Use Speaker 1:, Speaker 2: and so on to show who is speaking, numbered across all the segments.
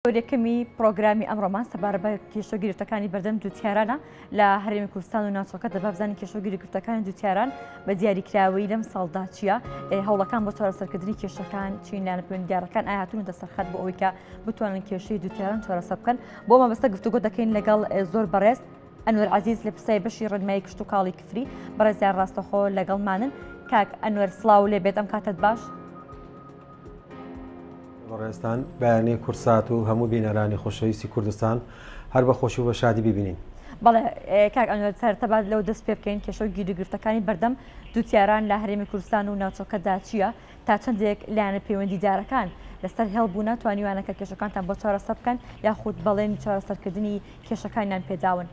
Speaker 1: یەکەمی پرۆگرامی ئەمڕۆمان سەبارەت بە کێشە و گرفتەکانی بەردەم جوتیارانە لە هەرێمی کوردستان و ناوچەکە دەبا بزانین کێشە و گرفتەکانی جوتیاران بە دیاریکراوی لەم ساڵدا چییە هەوڵەکان بۆ چارەسەرکردنی کێشەکان چین لایەنە پەیوەندیدارەکان ئایا هاتوونەتە سەرخەت بۆ ئەوەی کە بتوانن کێشەی جوتیاران چارەسەر بکەن بۆ مەبەستە گفتوگۆ دەکەین لەگەڵ زۆر بەڕێز ئەنوەر عەزیز لە پرسای بەشی ڕێنمایی کشتوکاڵی کفری بەڕێزیان ڕاستەخۆ لەگەڵمانن کاک ئەنوەر سڵاو لێ بێت ئەم کاتت باش.
Speaker 2: بەڕێزتان بەیانی کوردسات و هەموو بینەرانی خۆشەویستی کوردستان هەر بە خۆشی و بە شادی ببینین.
Speaker 1: بەڵێ کاک ئەنوەر سەرەتا با لەوە دەست پێ بکەین کێشە و گیروگرفتەکانی بەردەم جوتیاران لە هەرێمی کوردستان و ناوچەکەدا چییە؟ تا چەندێک لایەنە پەیوەندیدارەکان لەسەر هێڵ بوونە توانیویانە کە کێشەکانتان بۆ چارەسەر بکەن یاخود بەڵێنی چارەسەرکردنی کێشەکانیان پێداون؟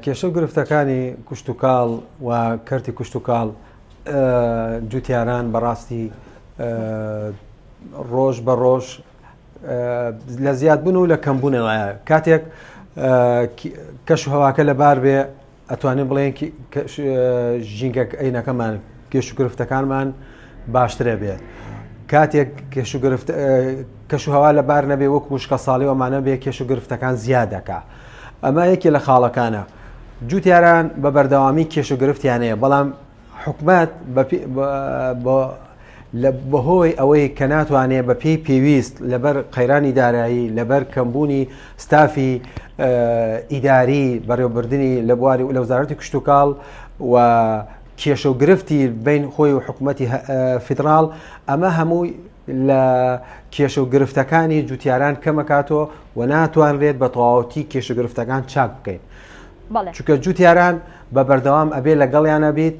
Speaker 2: کێشە و گرفتەکانی کوشتتوکاڵ و کەرتی کوشتتوکاڵ جوتیاران بەڕاستی ڕۆژ بە ڕۆژ لە زیادبوون و لە کەمبوونەوە کاتێک کەش و هەواکە لەبار بێ ئەتوانین بڵێن ژینگە ئەینەکەمان کێش و گرفتەکانمان باشترە بێت کاتێک کێش و گرفت کەش و هەوا لەبار نەبێ وەک وشکە ساڵی ئەمانە بێ کێش و گرفتەکان زیاد دەکا ئەمە یەکێ لە خاڵەکانە جوتیاران بە بەردەوامی کێش و گرفتیان هەیە بەڵام حکومت بەهۆی ئەوەی کە ناتوانێت بە پێی پێویست لەبەر قەیرانی دارایی لەبەر کەمبوونی ستافی ئیداری بەڕێوەبردنی لە بواری لە وەزارەتی کشتتوکاڵ و کێشە و گرفتی بین خۆی و حکوومەتی فیدراڵ ئەمە هەمووی لە کێشە و گرفتەکانی جوتیاران کەمەکاتەوە و ناتوانرێت بە تەواوەتی کێشە گرفتەکان چاک بکەین چونکە جوتیاران بە بەردەوام ئەبێ لەگەڵیانە بیت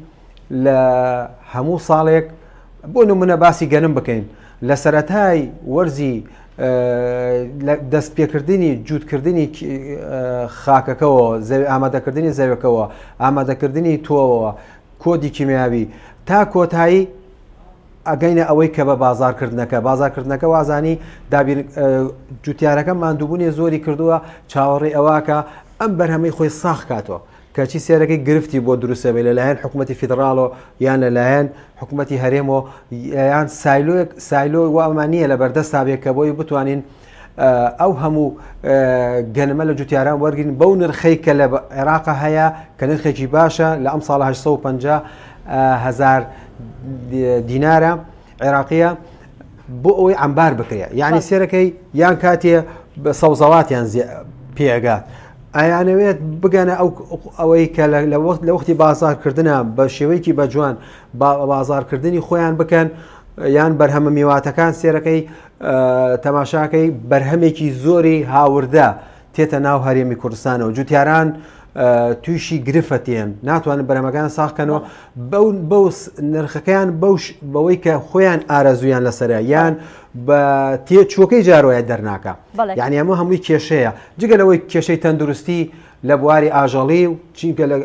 Speaker 2: لە هەموو ساڵێک بۆ نمونە باسی گەنم بکەین لە سەرەتای وەرزی دەست پێکردنی جووتکردنی خاکەکەەوە زەوی ئامادەکردنی زەوەکەوە ئامادەکردنی تۆوە کۆدی کیمیاوی تا کۆتایی ئەگەینە ئەوەی کە بە بازارکردنەکە بازارکردنەکە وازانی دابین جوتیارەکە ماندووبوونی زۆری کردووە چاوەڕێ ئەوواکە ئەم بەرهەمەی خۆی ساخ کاتەوە کەچی سێرەکەی گرفتی بۆ دروستەبێ لەلایەن حکوومەتتی فیدراڵۆ یان لەلایەن حکوومەتتی هەرێمەوە یان سایلۆیەک سایلۆ وامان نییە لە بەردەستا بێ کە بۆی بتوانین ئەو هەموو گەنمە لە جوتیاران وەرگین بەو نرخەی کە لە عێراق هەیە کە نرخێکی باشە لە ئەم ساڵ 850 هزار دینارە عێراقیە بۆ ئەوەی ئەمبار بکرێ یعنی سێرەکەی یان کاتێ سەوزەواتیان پێگات ئەیانەوێت بگەنە ئەو ئەوەی کە لە وەخت لە وەختی بازارکردە بە شێوەیەکی بەجوان بازارکردنی خۆیان بکەن یان بەرهەمە میواتەکان سێرەکەی تەماشاکەی بەرهەمێکی زۆری هاوردە تێتە ناو هەرێمی کوردستانەوە جوتیاران تووشی گرفە تێن ناتوانن بەرەمەکان ساخکەنەوە بەو بەو نرخەکەیان بەوش بەوەی کە خۆیان ئارەزویان لەسرە یان بە تێچووەکەی جارۆیە دەرناکە یعنی ئەمە هەمووی کێشەیە جگە لەوەی کێشەی تەندروستی لە بواری ئاژەڵی و چینکە لە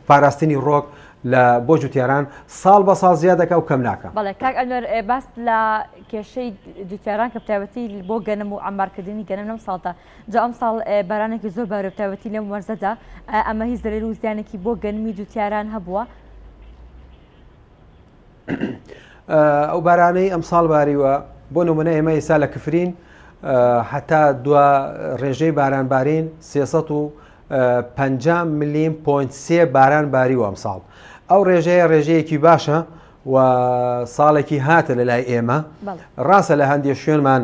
Speaker 2: پاراستنی ڕۆک لە بۆ جوتیاران ساڵ بە ساڵ زیاد دەکا و کەم ناکا.
Speaker 1: بەڵێ کاک ئەنوەر باست لە کێشەی جوتیاران کە بتایبەتی بۆ گەنم و عەمبارکردنی گەنم لەم ساڵدا جا ئەم ساڵ بارانێکی زۆر بارێ بتایبەتی لەم وەرزەدا ئەمە هیچ زەرەر و زیانێکی بۆ گەنمی جوتیاران هەبووە؟
Speaker 2: ئەو بارانەی ئەم ساڵ باریوە بۆ نمونە ئێمە ئێستا لە کفرین هەتا دوا ڕێژەی باران بارین 300 50 ملیم point سێ باران باریوە ئەمساڵ ئەو ڕێژەیە ڕێژەیەکی باشە و ساڵێکی هاتە لە لای ئێمە ڕاستە لە هەندێک شوێنمان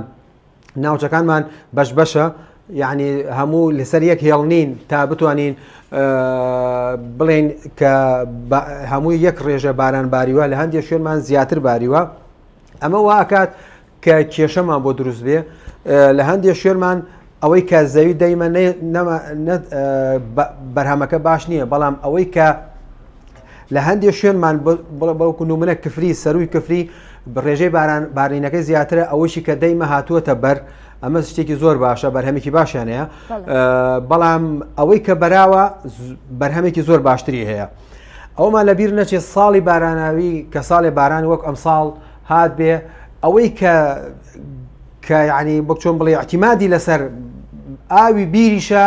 Speaker 2: ناوچەکانمان بەش بەشە یعنی هەموو لەسەر یەک هێڵ نین تا بتوانین بڵێن کە هەموو یەک ڕێژە باران باریوە لە هەندێک شوێنمان زیاتر باریوە ئەمە واکات کە کێشەمان بۆ دروست بێ لە هەندێک شوێنمان ئەوەی کە زەوی دەیمە بەرهەمەکە باش نییە بەڵام ئەوەی کە لە هەندێک شوێنمان بەڵکو نمونە کفری سەروی کفری ڕێژەی باران بارینەکەی زیاترە ئەوەشی کە دەیمە هاتووەتە بەر ئەمە شتێکی زۆر باشە بەرهەمێکی باشیان هەیە بەڵام ئەوەی کە بەراوە بەرهەمێکی زۆر باشتری هەیە ئەومان لەبیر نەچێت ساڵی باراناوی کە ساڵێ باران وەک ئەمساڵ هات بێ ئەوەی کە کە یعنی بۆک چۆن بڵێ اعتیمادی لەسەر ئاوی بیریشە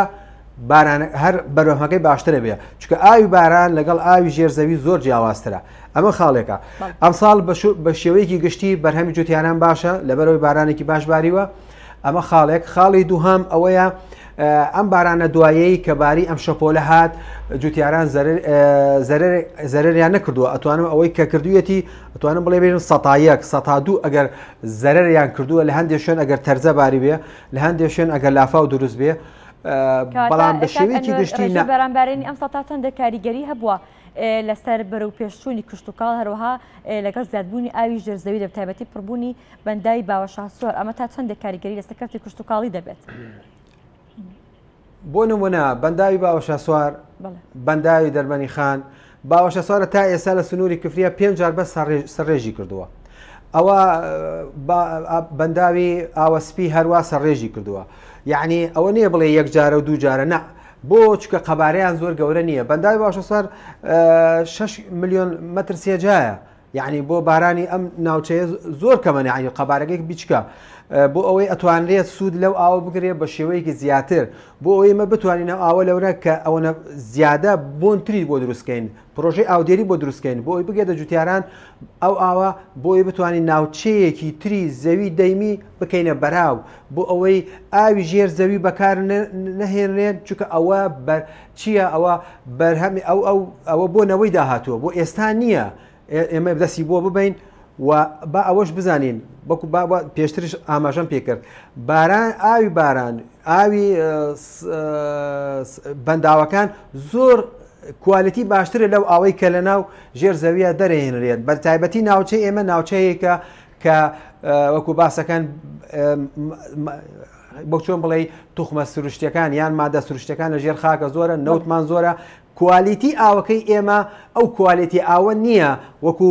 Speaker 2: باران هەر بەرهەمەکەی باشترە بێ چونکە ئاوی باران لەگەڵ ئاوی ژێر زەوی زۆر جیاوازترە ئەمە خاڵێکە ئەمساڵ بە شێوەیەکی گشتی بەرهەمی جوتیانان باشە لەبەرەوەی بارانێکی باش باریوە ئەمە خاڵێک خاڵی دووهام ئەوەیە ئەم بارانە دوایەی کە باری ئەم شەپۆلە هات جوتیاران زەرریان نەکردووە ئەتوانم ئەوەی کە کردویەتی ئەتوانم بڵێ بێن سەتایەک سەتا دوو ئەگەر زەرریان کردووە لە هەندێک شوێن ئەگەر تەرزە باری بێ لە هەندێک شوێن ئەگەر لافاو دروست بێ بەڵام بە شێوەیەکی گشتی
Speaker 1: نا. بارانبارینی ئەمساڵ تا چەندە کاریگەری هەبووە لەسەر بەرەو پێشچوونی کشتوکاڵ هەروەها لەگەڵ زیادبوونی ئاوی ژێر زەوی لە تایبەتی پڕبوونی بەنداوی باوەشاسوار ئەمە تا چەندێک کاریگەری لەسەر کەرتی کشتوکاڵی دەبێت؟
Speaker 2: بۆ نمونە بەنداوی باوەشاسوار بەنداوی دەربەنی خان باوەشاسوارە تا ئێستا لە سنووری کفریە پێنج جار بەس سەرڕێژی کردووە ئەوە بەنداوی ئاوەسپی هەروە سەرڕێژی کردووە یعنی ئەوە نییە بڵێ یەک جارە و دوو جارە نە بۆ چکە قەبارەیان زۆر گەورە نییە بەنداوی باوەشاسوار 6 میلیۆن مەتر سێجایە یەعنی بۆ بارانی ئەم ناوچەیە زۆر کەمە یەعنی قەبارەکەی بیچکە بۆ ئەوەی ئەتوانرێت سوود لەو ئاوە بگرێت بە شێوەیەکی زیاتر بۆ ئەوەی ئمە بتوانین ئەو ئاوە لەورە کە ئەوەنە زیادە بۆنتری بۆ دروستکەین پرۆژەی ئاودێری بۆ دروستکەین بۆ ئەوی بگێتە جوتیاران ئەو ئاوە بۆ ئەوی بتوانین ناوچەیەکی تری زەوی دەیمی بکەینە بەراو بۆ ئەوەی ئاوی ژێر زەوی بەکار نەهێنرێت چونکە ئەوە بەر چییە ئەوە بەرهەمی ئەو ئەو ئەوە بۆ نەوەی داهاتووە بۆ ئێستا نییە ئێمە دەستی بۆ ببین و با ئەوەش بزانین بەکو با پێشترش ئاماژەم پێکرد باران ئاوی باران ئاوی بەنداوەکان زۆر quality باشترە لەو ئاوەی کە لە ناو ژێر زەویە دەرێنرێت بە تایبەتی ناوچەی ئێمە ناوچەیەکە کە وەکو باسەکان بۆ چۆن بڵێ توخمە سروشتەکان یان مادە سروشتەکان لە ژێر خاکە زۆرە نەوتمان زۆرە quality ئاوەکەی ئێمە ئەو quality ئاوە نییە وەکو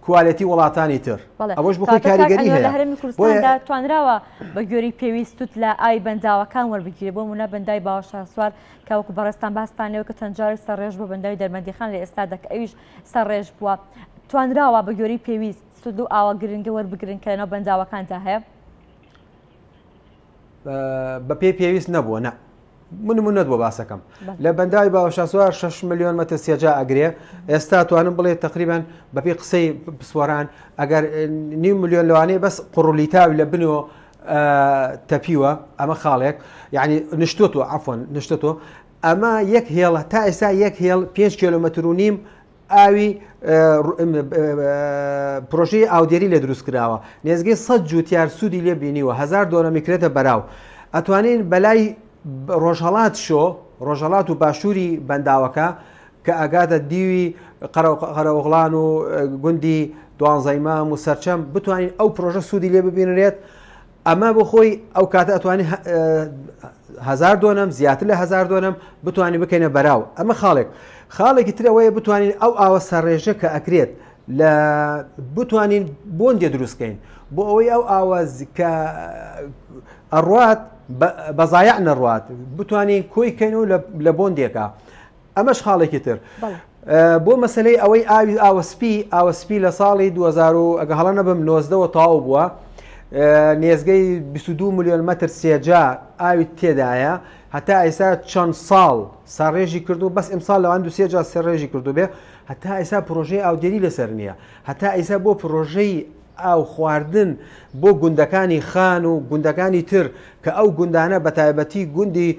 Speaker 2: quality وڵاتانی تر ئەوەش بۆ خۆی کاریگەری هەیە.
Speaker 1: لە هەرێمی کوردستاندا توانراوە بە گوێرەی پێویست سوود لە ئاوی بەنداوەکان وەربگیرێت بۆ نموونە بەنداوی باوەشاسوار کە وەکو بەڕێزتان باستان لێوە کە چەند جارێک سەرڕێژ بووە بەنداوی دەربەندیخان لە ئێستادا کە ئەویش سەرڕێژ بووە توانراوە بە گوێرەی پێویست سوود لەو ئاوە گرنگە وەربگرن کە لەناو بەنداوەکاندا هەیە؟
Speaker 2: بە پێی پێویست نەبووە نا نمونەت بۆ باسەکەم لە بەنداوی باوەشاسوار 6 میلیۆن مەتر سێجا ئەگرێ ئێستا توانم بڵێ تقریبان بەپی قسەی پسپۆران ئەگەر نیو میلیۆن لەوانەیە بەس قڕلیتاوی لە بنەوە تەپیوە ئەمە خاڵێک یعنی نشتۆتەوە عفوان نشتۆتەوە ئەمە یەک هێڵە تا ئێستا یەک هێڵ 5 کیلومتر و نیم ئاوی پرۆژەی ئاودێری لێ دروست کراوە نێزگەی 100 جوتیار سوودی لێ بینیوە هزار دۆنەمی کرێتە بەراو ئەتوانین بەلای ڕۆژهڵات شۆ ڕۆژهڵات و باشووری بەنداوەکە کە ئاگاتە دیوی قەرەوغڵان و گوندی دوانزەیمام و سەرچەم بتوانین ئەو پرۆژە سوودی لێ ببینرێت ئەمە بۆ خۆی ئەو کاتە ئەتوانی هزار دۆنم زیاتر لە هزار دۆنم بتوانین بکەینە بەراو ئەمە خاڵێک خاڵێکی ترەوەیە بتوانین ئەو ئاوە سەرڕێژە کە ئەکرێت لە بتوانین بۆندێ دروستکەین بۆ ئەوەی ئەو ئاوە کە ئەڕوات بەزایع نەڕوات بتوانین کۆی کەین و لە بۆندێکە ئەمەش خاڵێکی تر بۆ مەسلەی ئەوەی ئاوی ئاوەسپی ئاوەسپی لە ساڵی 2000 ئەگە هەڵە نەبم 90ەوە تەواو بووە نێزگەی 22 میلیۆن مەتر سێجا ئاوی تێدایە هەتا ئێستا چەند ساڵ ساڕێژی کردو بەس ئەمساڵ لەوان دو سێجا سەرڕێژی کردو بێ هەتا ئێستا پرۆژەی ئاودێری لەسەر نییە هەتا ئێستا بۆ پرۆژەی ئاو خواردن بۆ گوندەکانی خان و گوندەکانی تر کە ئەو گوندانە بە تایبەتی گوندی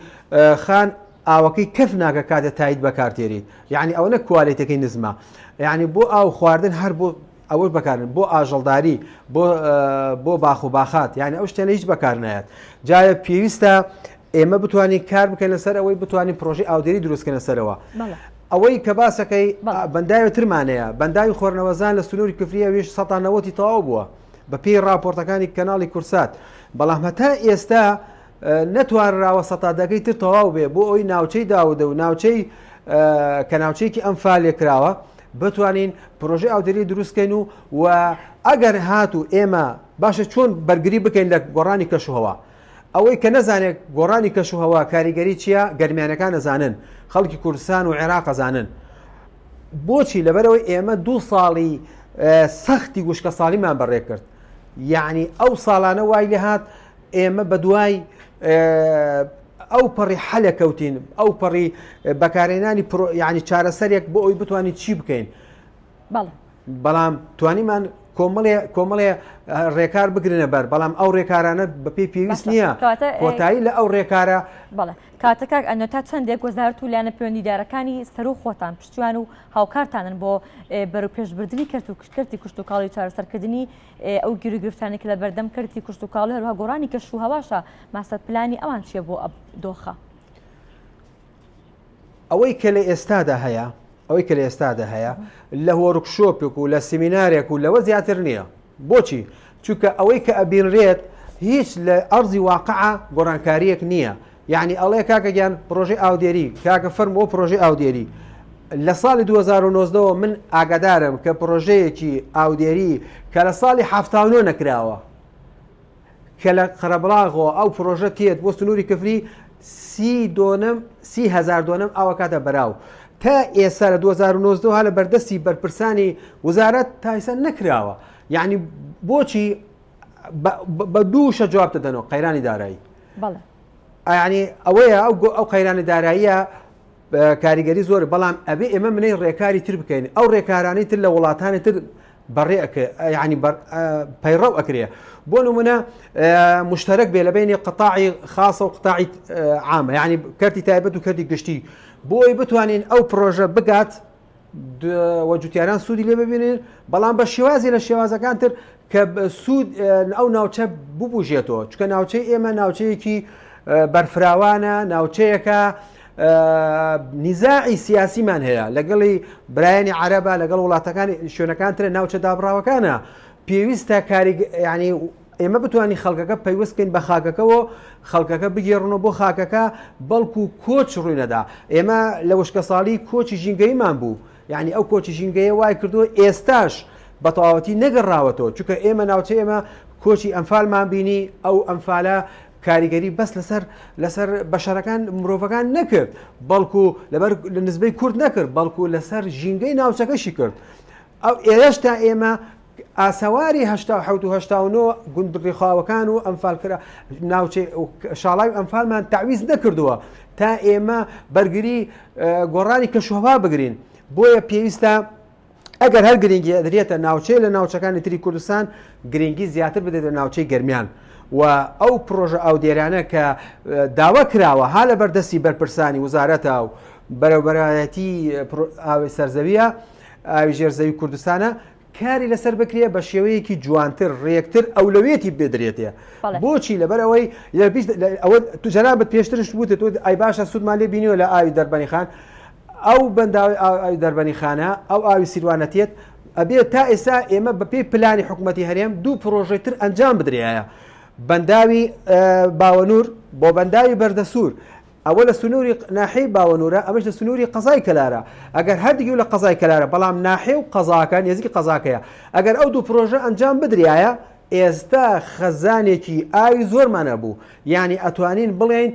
Speaker 2: خان ئاوەکەی کەف ناکە کاتێ تایت بەکارتێریت یعنی ئەوەنە کوالێتەکەی نزمە یعنی بۆ ئاو خواردن هەر بۆ ئەوەش بەکارن بۆ ئاژەڵداری بۆ بۆ باخ و باخات یعنی ئەو شتێنە هیچ بەکار نایەت جایە پێویستە ئێمە بتوانین کار بکەین لەسەر ئەوەی بتوانین پرۆژەی ئاودێری دروستکەنە سەرەوە ئەوەی کە باسەکەی بەنداوی ترمانەیە بەنداوی خۆرنەوەزان لە سنووری کفریە ویش سەتانەوەتی تەواو بووە بە پێی راپۆرتەکانی کەناڵی کورسات بەڵام هەتا ئێستا نەتوانراوە سەتادەکەی تر تەواو بێ بۆ ئەوی ناوچەی داودە و ناوچەی کە ناوچەیەکی ئەمفالێ کراوە بتوانین پرۆژەی ئاودێری دروستکەین و و ئەگەر هات و ئێمە باشە چۆن بەرگری بکەین لە گۆڕانی کەشوهەوا ئەوەی کە نەزانێت گۆڕانی کەشوهەوا کاریگەری چییە گەرمیانەکان نەزانن خەڵکی کوردستان و عێراق ئەزانن بۆچی لەبەرەوەی ئێمە دوو ساڵی سەختی وشکە ساڵیمان بەڕێ کرد یعنی ئەو ساڵانە وای لێ هات ئێمە بەدوای ئەو پەڕی حەلە کەوتین ئەو پەڕی بەکارهێنانی یعنی چارەسەرێک بۆ ئەوی بتوانین چی بکەین بەڵام توانیمان کۆمەڵێ کۆمەڵێ ڕێکار بگرنە بەر بەڵام ئەو ڕێکارانە بەپێی پێویست نییە کۆتایی لە ئەو ڕێکارە
Speaker 1: بەڵێ کاتە کاک ئەنۆ تا چەندێک وەزارەت و لایەنە پەیوەندیدارەکانی سەرو خۆتان پشتیوان و هاوکارتانن بۆ بەرەوپێشبردنی کەرت و کەرتی کشتوکاڵی و چارەسەرکردنی ئەو گیروگرفتانەی کە لە بەردەم کەرتی کشتوکاڵی هەروەها گۆڕانی کەش و هەواشە ماستەر پلانی ئەوان چییە بۆ ئەم دۆخە؟
Speaker 2: ئەوەی کە لە ئێستادا هەیە ئەوەی کە لە ئێستادا هەیە لە وۆرکشۆپێک و لە سیمینارێک و لەوە زیاتر نییە بۆچی چونکە ئەوەی کە ئەبینرێت هیچ لە ئەرزی واقعە گۆڕانکاریەک نییە یعنی ئەڵێ کاکە گیان پرۆژەی ئاودێری کاکە فەرم بۆ پرۆژەی ئاودێری لە ساڵی 2009ەوە من ئاگادارم کە پرۆژەیەکی ئاودێری کە لە ساڵی 79 نەکراوە کە لە قەرەبڵاغەوە ئەو پرۆژە تێت بۆ سنووری کفری سی دۆنم 30هزار دۆنم ئاوەکاتە بەراو تا ئێستا لە 2009 ها لە بەردەستی بەرپرسانی وزارەت تا ئێستا نەکراوە یعنی بۆچی بە دوو شە جواب دەدەنەوە قەیرانی دارایی ینی ئەوەیە ئەو ئەو قەیرانی داراییە کاریگەری زۆر بەڵام ئەبێ ئێمە منەی ڕێکاری تر بکەین ئەو ڕێکارانی تر لە وڵاتانی تر بەڕێ ینی پەیڕەو ئەکرێ بۆ نمونە مشتەرەک بێ لە بینی قەتاعی خاصە و قەتاعی عامە ینی کەرتی تایبەت و کەرتی گشتی بۆی بتوانین ئەو پرۆژە بگات و جوتیاران سوودی لێ ببینن بەڵام بە شێوازی لە شێوازەکان تر کە سوود ئەو ناوچە ببوژێتەوە چکە ناوچەی ئێمە ناوچەیەکی بەرفراوانە ناوچەیەکە نیزاعی سیاسیمان هەیە لەگەڵی برایانی عەرەبە لەگەڵ وڵاتەکانی شوێنەکان ترە ناوچە دابڕاوەکانە پێویستە کاری ینی ئێمە بتوانین خەڵکەکە پەیوەست بکەین بە خاکەکەوە خەڵکەکە بگێڕنەوە بۆ خاکەکە بەڵکو کۆچ ڕووی نەدا ئێمە لە وشکەساڵی کۆچی ژینگەیمان بوو یعنی ئەو کۆچی ژینگەیە وای کردووە ئێستاش بە تەواوەتی نەگەڕاوەتەوە چونکە ئێمە ناوچە ئێمە کۆچی ئەنفالمان بینی ئەو ئەنفالە کاریگەری بەس لەسەر لەسەر بەشەرەکان مرۆڤەکان نەکرد بەڵکو لەبەر لە نزبەی کورد نەکرد بەڵکو لەسەر ژینگەی ناوچەکەشی کرد ئەو ئێشتا ئێمە ئاسەواری 87 و 89 گوند ڕێکخراوەکان و ئەمفالکرا ناوچەی شاڵاوی ئەمفالمان تەعویز نەکردووە تا ئێمە بەرگری گۆڕانی کەشوهوا بگرین بۆیە پێویستە ئەگەر هەر گرنگی ئەدرێتە ناوچەی لە ناوچەکانی تری کوردستان گرنگی زیاتر بدرێتە ناوچەی گەرمیان و ئەو پرۆژە ئاودێرانە کە داوا کراوە ها لە بەردەستی بەرپرسانی وزارەتە و بەرەوبەرایەتی ئاوی سەرزەویە ئاوی ژێر زەوی کوردستانە کاری لەسەر بکرێ بە شێوەیەکی جوانتر ڕێکتر ئەولەوێتی بدرێتێ بۆچی لەبەر ئەوەی ئەوە تو جەنابت پێشترش وتت ئەی باشە سوودمان لێ بینیوە لە ئاوی دەربەنی خان ئەو بەنداوی ئاوی دەربەنی خانە ئەو ئاوی سیروانە تێت ئەبێت تا ئێستا ئێمە بەپێی پلانی حکوومەتی هەرێم دوو پرۆژەی تر ئەنجام بدرایە بەنداوی باوەنور بۆ بەنداوی بەردەسوور ئەوە لە سنووری ناحیەی باوەنورە ئەمەش لە سنووری قەزای کەلارە ئەگەر هەردووکی لە قەزای کەلارە بەڵام ناحیە و قەزاکە نێزیکی قەزاکەیە ئەگەر ئەو دوو پرۆژە ئەنجام بدرایە ئێستا خەزانێکی ئاوی زۆرمان هەبوو یعنی ئەتوانین بڵێین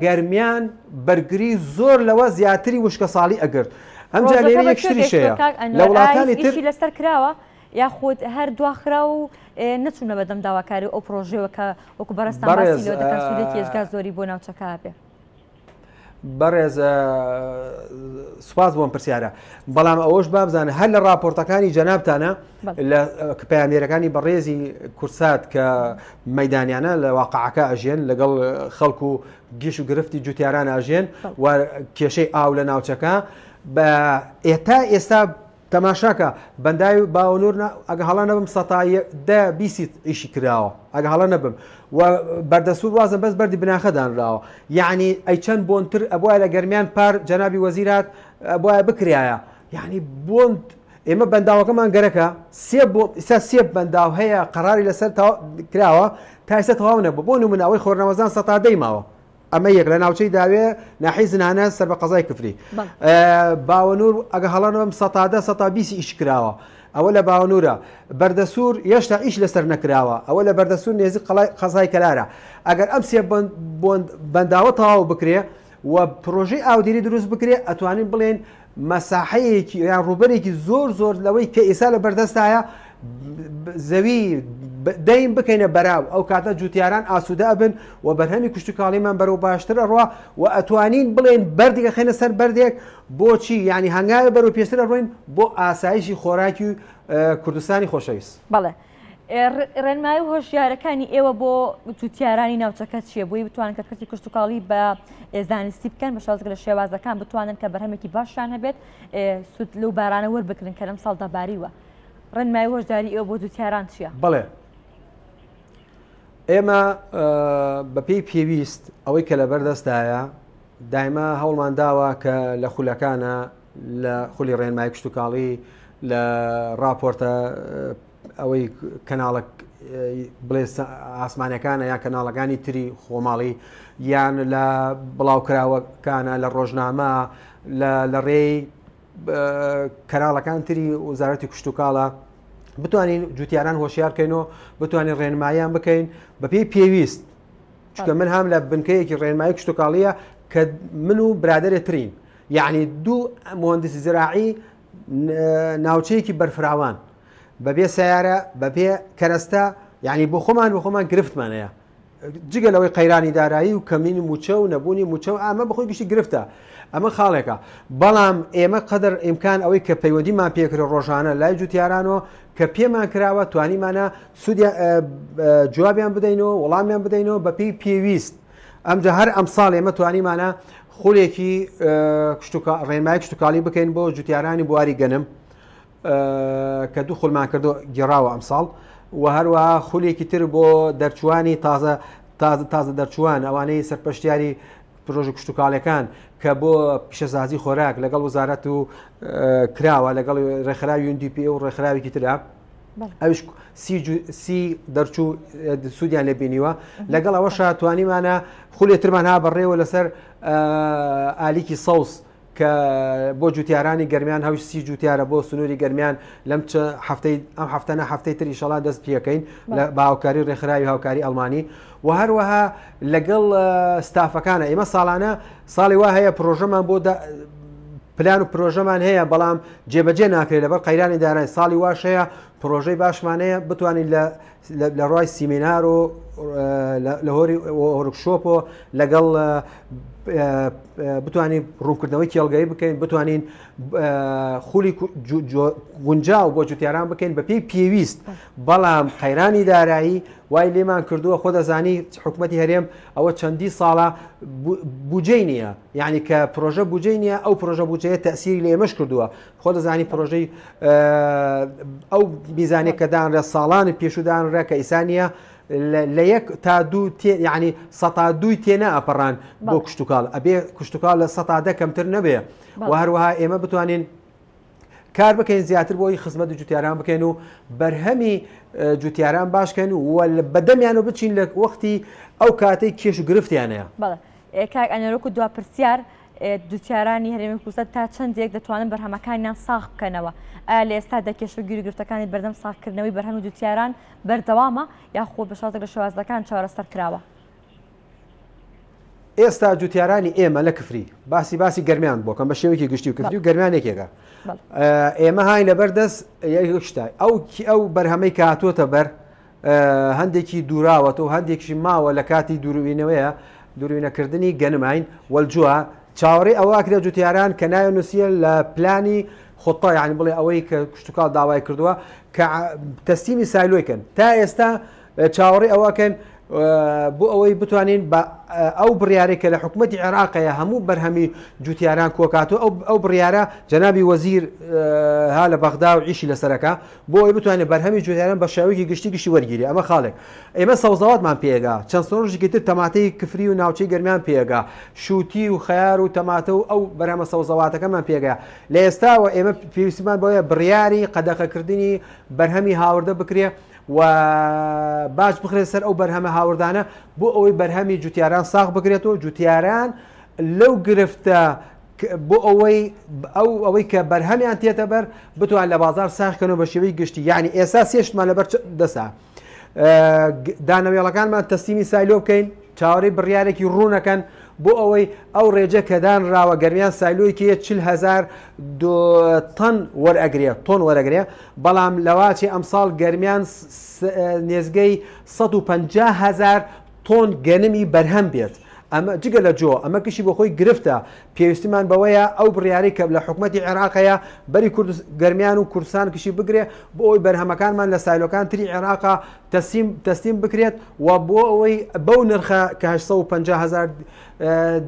Speaker 2: گەرمیان بەرگری زۆر لەوە زیاتری وشکەساڵی ئەگرت ئەمجا لێرە یەک شتریش هەیە لە وڵاتانی تر
Speaker 1: لەسەر کراوە یاخود هەر دواخرا و نەچوونە بەدەم داواکاری ئەو پرۆژەوە کە وەکو بەڕێزتان باسی لەوە دەکەن سوودێکی ئێجگار زۆری بۆ ناوچەکە هەبێ.
Speaker 2: بەڕێز سوپاس بۆم پرسیارە بەڵام ئەوەش بابزانە هەر لە راپۆرتەکانی جەنابتانە لە پەیامنێرەکانی بەڕێزی کورسات کە مەدانیانە لە واقعەکە ئەژێن لەگەڵ خەڵک و گیش و گرفتی جوتیاران ئەژێن و کێشەی ئاو لە ناوچەکە بە ئێتا ئێستا تەماشاکە بەنداوی باوەنور نا ئەگە هەڵە نەبم سەتا دە بیسی ئیشی کراوە ئەگە هەڵە نەبم و بەردەسوور وازم بەس بەردی بناخە دانراوە یعنی ئەی چەند بۆنتر ئەبواە لە گەرمیان پار جەنابی وەزیرات ئەبواە بکرایە یعنی بۆند ئێمە بەنداوەکەمان گەرەکە سێ بۆ ئسا سێ بەنداو هەیە قەراری لەسەر کراوە تا ئێستا تەواو نەبوو بۆ نمونە ئەوەی خۆرنەوەزان سەتا دەی ماوە ئەمە یەک لە ناوچەی داوێ ناحی زنانە سەر بە قەزای کفری باوەنور ئەگە هەڵەنەوەم سەتادە سەتا بیسی ئیش کراوە ئەوە لە باوەنورە بەردەسوور یەشتا ئیش لەسەر نەکراوە ئەوە لە بەردەسوور نێزی قەڵای قەزای کەلارە ئەگەر ئەم سێ بەنداوە تەواو بکرێ و پرۆژەی ئاودێری دروست بکرێ ئەتوانین بڵێن مەساحەیەکی یان ڕووبەرێکی زۆر زۆر لەوەی کە ئێستا لە بەردەستایە زەوی دەین بکەینە بەراو ئەو کاتە جوتیاران ئاسوودە ئەبن و بەرهەمی کشتتوکاڵیمان بەرەو باشتر ئەڕوا و ئەتوانین بڵێن بەردێک خێنە سەر بەردێک بۆچی یعنی هەنگاوێ بەرەو پێشتر ئەڕۆین بۆ ئاسایشی خۆراکی کوردستانی خۆشەویست.
Speaker 1: بەڵێ ڕێنمایی و هۆشیارەکانی ئێوە بۆ جوتیارانی ناوچەکە چییە بۆی بتوانن کە کەرتی کشتتوکاڵی بە زانستی بکەن بە شازگە لە شێوازەکان بتوانن کە بەرهەمێکی باشیان هەبێت سوود لەو بارانە وەربگرن کە لەم ساڵدا باریوە ڕێنمایی هۆشداری ئێوە بۆ جوتیاران چییە؟
Speaker 2: بەڵێ ئێمە بەپێی پێویست ئەوەی کە لەبەردەستایە دایمە هەوڵمان داوە کە لە خولەکانە لە خولی ڕێنمای کشتتوکاڵی لە راپۆرتە ئەوەی کەناڵە بڵێ ئاسمانەکانە یا کەناڵەکانی تری خۆماڵی یان لە بڵاوکراوەکانە لە ڕۆژنامە لە ڕێی کەناڵەکان تری وەزارەتی کشتتوکاڵە بتوانین جوتیاران هۆشیارکەینەوە بتوانین ڕێنماییان بکەین بەپێی پێویست چونکە من هەم لە بنکەیەکی ڕێنمایی کشتتوکاڵیە کە من و برادێ ترین یعنی دوو مهندسی زراعی ناوچەیەکی بەرفراوان بەبێ سیارە بەبێ کەرەستە یعنی بۆ خۆمان بۆ خۆمان گرفتمان هەیە جگە لەوەی قەیرانی دارایی و کەمینی موچە و نەبوونی موچە و ئامە بەخۆی گشتی گرفتە ئەمە خاڵێکە بەڵام ئێمە قەدر ئیمکان ئەوەی کە پەیوەندیمان پێکرێت ڕۆژانە لای جوتیارانەوە کە پێمان کراوە توانیمانە سوودیا جوابیان بدەینەوە وەڵامیان بدەینەوە بەپێی پێویست ئەمجا هەر ئەمساڵ ئێمە توانیمانە خولێکی ڕێنمای کشتتوکاڵی بکەین بۆ جوتیارانی بواری گەنم کە دوو خولمان کردو گێڕاوە ئەمساڵ و هەروەها خولێکی تر بۆ دەرچوانی تازە تازە تازە دەرچوان ئەوانەی سەرپەشتیاری پرۆژە کشتتوکاڵەکان کە بۆ پیشەسازی خۆراک لەگەڵ وەزارەت و کراوە لەگەڵ ڕێکخراوی UNDP و ڕێکخراوێکی ترە ئەوش سی دەرچوو سوودیان لێ بینیوە لەگەڵ ئەوەشا توانیمانە خولێ ترمان ها بەڕێوە لەسەر ئالیکی سەوز کە بۆ جوتیارانی گەرمیان هەوش سی جوتیارە بۆ سنووری گەرمیان لەم هەفتەی ئەم هەفتەنە هەفتەی تر ئیشەڵا دەست پێەکەین لە باوکاری ڕێکخراوی هاوکاری ئەڵمانی و هەروەها لەگەڵ ستافەکانە ئێمە ساڵانە ساڵی وا هەیە پرۆژەمان بۆ پلان و پرۆژەمان هەیە بەڵام جێبەجێ ناکرێت لەبەر قەیرانی دارای ساڵی واش هەیە پرۆژەی باشمان هەیە بتوانین لە لە ڕای سیمینار و لە هۆری وۆرکشۆپ و لەگەڵ بتوانین ڕوونکردنەوەی کێڵگەی بکەین بتوانین خولی گونجاو بۆ جوتیاران بکەین بە پێی پێویست بەڵام قەیرانی دارایی وای لێمان کردووە خۆ دەزانی حکوومەتتی هەرێم ئەوە چەندی ساڵە بجەی نییە یعنی کە پرۆژە بجەی نییە ئەو پرۆژە بجەیە تەسیری لە ئێمەش کردووە خۆ دەزانی پرۆژەی ئەو میزانێک کە دانرە ساڵانی پێشودانرە کە ئیسانە لە یەک تا دوو ینی سەتا دووی تێنە ئەپەڕان بۆ کشتتوکاڵ ئەبێ کشتتوکاڵ لە سەتا دە کەمتر نەبێ و هەروەها ئێمە بتوانین کار بکەین زیاتر بۆی خزمەت جوتیاران بکەین و بەرهەمی جوتیاران باشکەن و بەدەمیان و بچین لە وەختی ئەو کاتەی کێش و گرفتیانەیە.
Speaker 1: کاک ئەنەرۆک و دوا پرسیار جوتیارانی هەرێمی کوردستان تا چەندێک دەتوانن بەرهەمەکانیان ساغ بکەنەوە؟ ئایا لە ئێستادا کێشە و گیروگرفتەکانی بەردەم ساغکردنەوەی بەرهەمی جوتیاران بەردەوامە یاخۆ بە شێوازێک لە شێوازەکان چارەسەر کراوە؟
Speaker 2: ئێستا جوتیارانی ئێمە لە کفری باسی باسی گەرمیان بۆکەم بە شێوەیەکی گشتی و کفری و گەرمیان یەکێکە ئێمە هاین لەبەردەست شتا ئەو ئەو بەرهەمەی کە هاتووەتە بەر هەندێکی دووراوەتەوە هەندێکشی ماوە لە کاتی دووروینەوەیە دوروینەکردنی گەنمین وەلجووە چاوەڕێ ئەوە کرێ جوتیاران کە ناوی نووسیە لە پلانی خۆتا یعنی بڵێ ئەوەی کە کشتتوکاڵ داوای کردووە کە تەسلیمی سایلۆیکەن تا ئێستا چاوەڕێی ئەوەکەن بۆ ئەوەی بتوانین بە ئەو بڕیارێک کە لە حکوومەتتی عێراقەیە هەموو بەرهەمی جوتیاران کۆکاتەوە ئەو بڕیارە جەنابی وەزیر ها لە بەغدا و ئیشی لەسەرەکە بۆ ئەوەی بتوانێت بەرهەمی جوتیاران بە شێوەیەکی گشتی گشتی وەرگیری ئەمە خاڵێک ئێمە سەوزەواتمان پێگا چەند ڕۆژێکی تر تەماتەی کفری و ناوچەی گەرمیان پێگا شووتی و خەیار و تەماتە و ئەو بەرهەمە سەوزەواتەکەمان پێگا لە ئێستاوە ئێمە پێویستمان بۆیە بڕیاری قەدەخەکردنی بەرهەمی هاوردە بکرێ و باج بخرێت سەر ئەو بەرهەمە هاوردانە بۆ ئەوەی بەرهەمی جوتیاران ساغ بکرێتەوە جوتیاران لەو گرفتە بۆ ئەوەی ئەو ئەوەی کە بەرهەمیان تێتە بەر بتوان لە بازار ساخکەنەوە بە شێوەی گشتی یعنی ئێستا سێشتمان لەبەر دەسا دانەوێڵەکانمان تەسلیمی سایلۆ بکەین چاوەڕێی بڕیارێکی ڕوونەکەن بۆ ئەوەی ئەو ڕێجە کە دانراوە گەرمیان سایلۆیەکی هەیە 40 هەزار تەن وەرئەگرێ تۆن وەرەگرێ بەڵام لەواچێ ئەمساڵ گەرمیان نێزگەی 150 هەزار تۆن گەنمی بەرهەم بێت ئەمە جگە لە جۆ ئەمە کشی بۆ خۆی گرفتە پێویستیمان بەوەیە ئەو بڕیارەی کە لە حکومەتی عێراق هەیە بەری کوردست گەرمیان و کوردستان کشی بگرێ بۆ ئەوەی بەرهەمەکانمان لە سایلۆکان تری عێراقا تەسلیم تەسلیم بکرێت و بۆ ئەوەی بەو نرخە کە 850 هەزار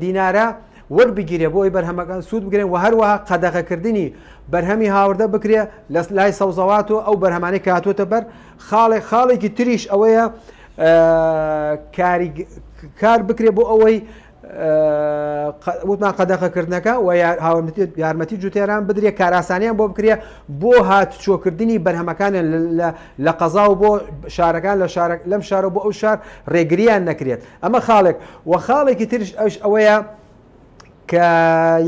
Speaker 2: دینارە وەربگیرێ بۆ ئەوەی بەرهەمەکان سوود بگرن و هەروەها قەدەغەکردنی بەرهەمی هاوردە بکرێ لە لای سەوزەوات و ئەو بەرهەمانەی کە هاتووەتە بەر خاڵێک خاڵێکی تریش ئەوەیە کاری کار بکرێ بۆ ئەوەی وتمان قەدەخەکردنەکە و یارمەتی جوتیاران بدرێ کاراسانیان بۆ بکرێ بۆ هاتوچۆکردنی بەرهەمەکانیان لە قەزا و بۆ شارەکان لە شارە لەم شارە بۆ ئەو شار ڕێگریان نەکرێت ئەمە خاڵێک و خاڵێکی ترش ئەوش ئەوەیە کە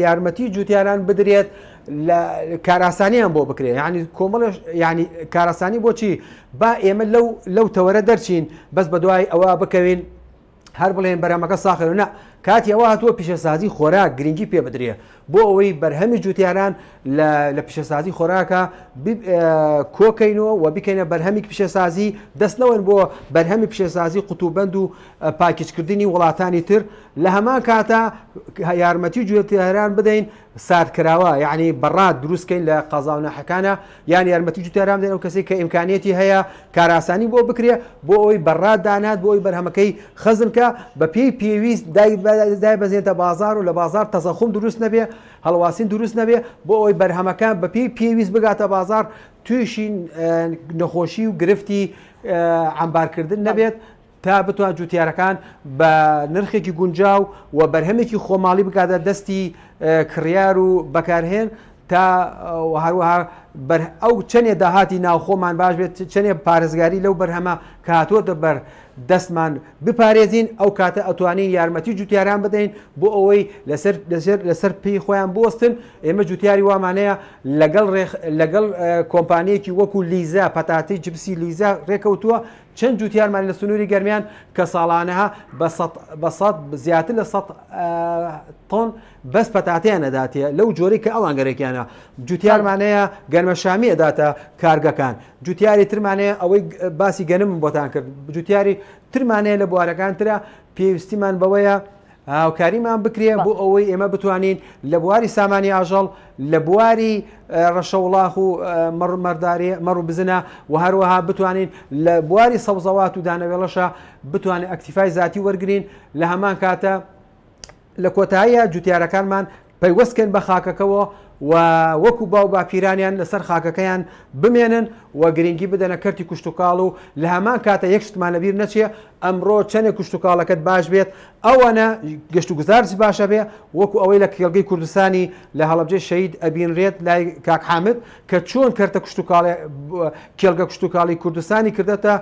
Speaker 2: یارمەتی جوتیاران بدرێت لە کاراسانیان بۆ بکرێت ینی کۆمەڵش ینی کاراسانی بۆچی با ئێمە لەو لەو تەوەرە دەرچین بەس بە دوای ئەوە بکەوین هەر بڵێن بەرهەمەکە ساخەوە نا کاتی ئەوە هاتووە پیشەسازی خۆراک گرنگی پێ بدرێ بۆ ئەوەی بەرهەمی جوتیاران لە پیشەسازی خۆراکە کۆکەینەوە و بیکەینە بەرهەمی پیشەسازی دەستنەوەن بۆ بەرهەمی پیشەسازی قوتوبەند و پاکیجکردنی وڵاتانی تر لە هەمان کاتا یارمەتی جوتیاران بدەین ساردکراوە یعنی بەڕات دروستکەین لە قەزا و ناحەکانە یان یارمەتی جوتیاران بدەین ئەو کەسێک کە ئیمکانیەتی هەیە کاراسانی بۆ بکرێ بۆ ئەوەی بەڕات دانات بۆ ئەوی بەرهەمەکەی خەزنکە بە پێی پێویست دای بەزێنتە بازار و لە بازار تەزەخوم دروست نەبێ هەڵواسین دروست نەبێ بۆ ئەوەی بەرهەمەکە بە پێی پێویست بگاتە بازار تووشی نەخۆشی و گرفتی عەمبارکردن نەبێت تا بتوان جوتیارەکان بە نرخێکی گونجاو و بەرهەمێکی خۆماڵی بگاتە دەستی کڕیار و بەکارهێن تا هەروەها ئەو چەنێ داهاتی ناوخۆمان باش بێت چەنێ پارێزگاری لەو بەرهەمە کە هاتووەتە بەر دەستمان بپارێزین ئەو کاتە ئەتوانین یارمەتی جوتیاران بدەین بۆ ئەوەی لەسەر لەسەر لەسەر پێی خۆیان بوەستن ئێمە جوتیاری وامانەیە لەگەڵ لەگەڵ کۆمپانیەکی وەکو لیزا پەتاتی جپسی لیزا ڕێکەوتووە چەند جوتیارمان لە سنووری گەرمیان کە ساڵانە بە سەد زیاتر لە 100 تۆن بەس پەتاتەیان ئەداتێ لەو جۆرەی کە ئەوان گەرەکیانە جوتیارمانەیە گەنمەشامی ئەداتە کارگەکان جوتیاری ترمانەیە ئەوەی باسی گەنم بۆتان کرد جوتیاری ترمانەیە لە بوارەکان ترە پێویستیمان بەوەیە هاوکاریمان بکرێ بۆ ئەوەی ئێمە بتوانین لە بواری سامانی ئاژەڵ لە بواری ڕەشەوڵاخ و مەڕمەرداری مەڕ و بزنە و هەروەها بتوانین لە بواری سەوزەوات و دانەوێڵەشە بتوانین ئەکتیفای زیاتی وەرگین لە هەمان کاتە لە کۆتاییە جوتیارەکانمان پەیوەست کەین بە خاکەکەوە و وەکو باو باپیرانیان لەسەر خاکەکەیان بمێنن و گرنگی بدەنە کەرتی کوشتتوکاڵ و لە هەمان کاتە یەک شتمان لەبیر نەچێ ئەمڕۆ چەندێک کوشتتوکاڵەکەت باش بێت ئەوەنە گەشت و گوزارش باشە بێ وەکو ئەوەی لە کێڵگەی کوردستانی لە هەڵەبجەی شەهید ئەبینرێت لای کاک حامد کە چۆن کەرتە کوشتتوکاڵی کێڵگە کوشتتوکاڵی کوردستانی کردەتە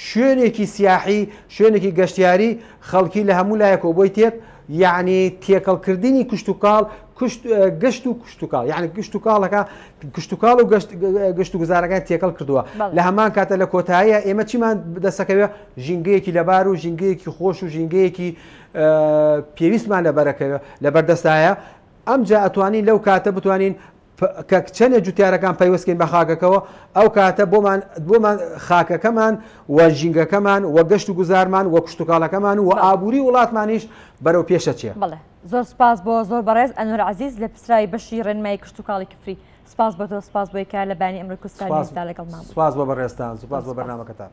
Speaker 2: شوێنێکی سیاحی شوێنێکی گەشتیاری خەڵکی لە هەموو لایەکەوە بۆی تێت یعنی تێکەڵکردنی کشتتوکاڵ گەشت و کشتتوکاڵ یعنی کشتتوکاڵەکە کشتتوکاڵ و گەشت و گوزارەکان تێکەڵ کردووە لە هەمان کاتە لە کۆتاییە ئێمە چیمان دەسەکەوێ ژینگەیەکی لەبار و ژینگەیەکی خۆش و ژینگەیەکی پێویستمان لەبەرەکەوێ لە بەردەستایە ئەمجا ئەتوانین لەو کاتە بتوانین کە چەنێ جوتیارەکان پەیوەست کەین بە خاکەکەوە ئەو کاتە بۆمان بۆمان خاکەکەمان و ژینگەکەمان و گەشت و گوزارمان و کشتتوکاڵەکەمان و ئابووری وڵاتمانیش بەرەو پێشەچێ.
Speaker 1: بەڵێ زۆر سپاس بۆ زۆر بەڕێز ئەنوەر عەزیز لە پسرای بەشی ڕێنمایی کشتوکاڵی کفری سپاس بۆ تۆ سپاس بۆی کە لە بانی ئەمڕۆی کوردستان نیوزدا لەگەڵمان بووی.
Speaker 2: سپاس بۆ بەڕێزتان سپاس بۆ بەرنامەکەتان.